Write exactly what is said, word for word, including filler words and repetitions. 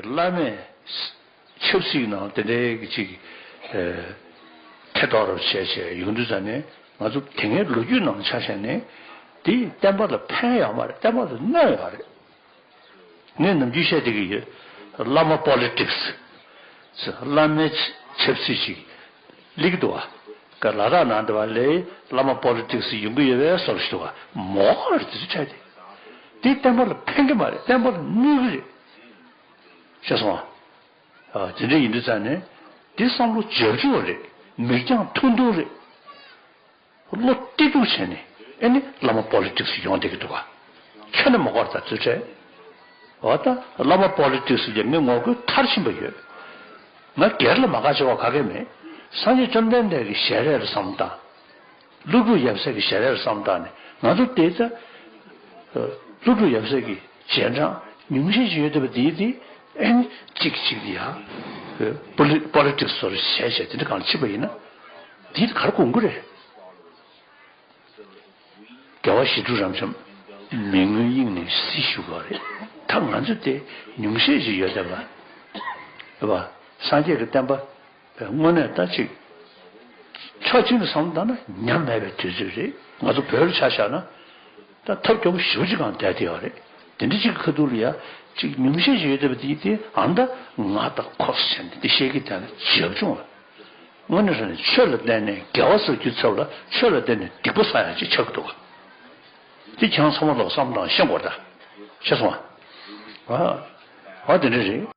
བླ་མས་ཆབ་སྲིད་ནང་དེ་འདྲའི་གི་ཅིག་ཨ་ཐེ་གཏོགས་རབ་བྱས་བྱས་ཡོང་དུས་ཙ་ནས། ང་ཚོ་དེ་སྔའི་ལོ་རྒྱུས་ནང་ཆ་བཞག་ནས་དེ་བསྟན་པ་ལ་ཕན་ཡོད་མ་རེད། བསྟན་པ་ལ་གནོད་ཡོད་རེད། ངས་ནམ་རྒྱུན་བཤད་བསྡད་ཀྱི་ཡོད། བླ་མ་པོ་ལི་ཊིག་སི། བླ་མའི་ཆབ་སྲིད་ཅིག་སླེབས་ཀྱི་འདུག་བ། ལ་དྭགས་ནང་དུ་བ་ལས་བླ་མ་པོ་ལི་ཊིག་སི་ཡོང་གི་ཡོད་པའི་བཟོ་འདྲ་ཞིག་འདུག་བ། མོ་ག་རེད་དེ་ཚོ་ཆགས་ཏེ། དེ་བསྟན་པ་ལ་ཕན་གྱི་མ་རེད། བསྟན་པ་ལ་གནོད་ཀྱི་རེད། ཤེས་སོང་ཨ། དེ་འདྲ་ཡིན་དུས་ཙང་ནས་དེ་བསམ་བློ་རྒྱབ་ཆུང་རེད། མིག་རྒྱང་ཐུང་ཐུང་རེད། བློ་གཏད་སྡུག་བྱས་ནས་ཨེ་ནི་བླ་མ་པོ་ལི་ཊིག་སི་ཡོང་བསྡད་ཀྱི་འདུག་ག་ཁྱོན་ནས་མ་དགོས་ད་ཚུལ་ཁྲལ། འོ་ད་བླ་མ་པོ་ལི་ཊིག་སི་ལ་ངས་ངོ་རྒོལ་མཐར་ཕྱིན་པ་ཡོད། ང་སྒེར་ལ་མ་དགའ་བྱེད་པ་ག་གེ་མེད། སངས་རྒྱས་བཅོམ་ལྡན་འདས་ཀྱི་ཞལ་རས་ལ་བསམ་བཏང་། ཀླུ་སྒྲུབ་ཡབ་སྲས་ཀྱི་ཞལ་རས་ལ་བསམ་བཏང་ནས། ང་ཚོ་དེ་ཚོ་ཀླུ་སྒྲུབ་ཡབ་སྲས་ཀྱི་རྗེས་འབྲང་ཉུང་ཤས་ཤིག་ཡོད་བསྡད་པ་དེའི་དེ་ཨེ་ནི་གཅིག་གཅིག་ཡ་པོ་ལི་པོ་ལི་ཊིག་སི་བཟོ་འདྲ་བྱས་བྱས་དེ་འདྲ་གང་ལ་ཕྱིན་པ་ཡིན་ན། དེ་ག་རེ་དགོངས་ཀྱི་རེད། རྒྱལ་བ་ཞི་ཁྲོ་རབ་འབྱམས་མི་མངོན་དབྱིངས་ནས་སྲིད་ཞུ་དགོས་རེད། ད་ང་ཚོ་དེ་ཉུང་ཤས་ཤིག་ཡོད་བསྡད་པ། རེད་པ། སངས་རྒྱས་ཀྱི་བསྟན་པ་དངོས་གནས་ད་ཅིག་ཕྱོགས་གཅིག་ནས་བསམ་བློ་བཏང་ན་ཉམས་མེད་པའི་དུས་ཚོད་རེད། ང་ཚོ་བོད་ལ་ཆ་བཞག་ན་ད་ཐབས་སྐྱོ་པོ་ཞེ་པོ་ཅིག་སྒང་བསྡད་བསྡད་ཡོད་རེད། དེ་འདྲ་ཅིག་གི་ཁ་ཐུག་ལ་ཡ་ཅིག་ཉུང་ཤས་ཤིག་ཡོད་བསྡད་པ་དེ་དེ་ཨ་ད་ང་ད་ཁོ་བྱས་ནས་དེ་བཤད་ཀྱི་དེ་ལ་བྱབ་ཆུང་བ། དངོས་གནས་དྲང་གནས་ཆོས་ལ་བརྟེན་ནས་དགེ་བ་བསགས་རྒྱུའི་ཚབ་ལ་ཆོས་ལ་བརྟེན་ནས་སྡིག་པ་བསགས་ཡག་ཅིག་ཆགས་ཀྱི་འདུག་ག་དེ་ཁྱེད་རང་ཚང་མ་ལོག་བསམ་བློ་བཏང་ཤེས་དགོས་རེད་ད། ཤེས་སོང་ཨ། ཨ་དེ་འདྲ་རེད།